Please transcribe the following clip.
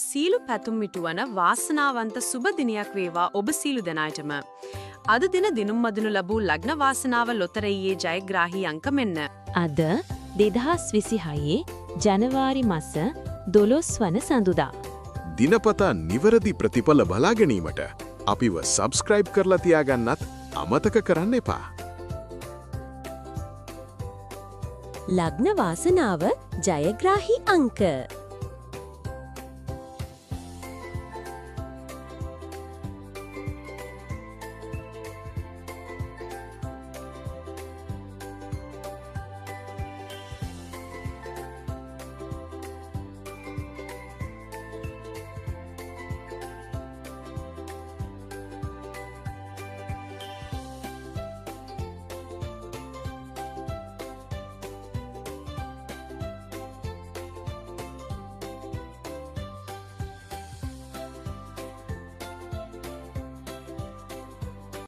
සීලු පැතුම් මිටුවන වාසනාවන්ත සුබ දිනයක් වේවා ඔබ සීලු දෙනාටම. අද දින දිනුම් මදිනු ලැබූ ලග්න වාසනාව ලොතරැයියේ ජයග්‍රාහී අංක මෙන්න. අද 2026 ජනවාරි මස 12 වන සඳුදා. දිනපතා නිවැරදි ප්‍රතිඵල බලා ගැනීමට අපිව සබ්ස්ක්‍රයිබ් කරලා තියාගන්නත් අමතක කරන්න එපා. ලග්න වාසනාව ජයග්‍රාහී අංක.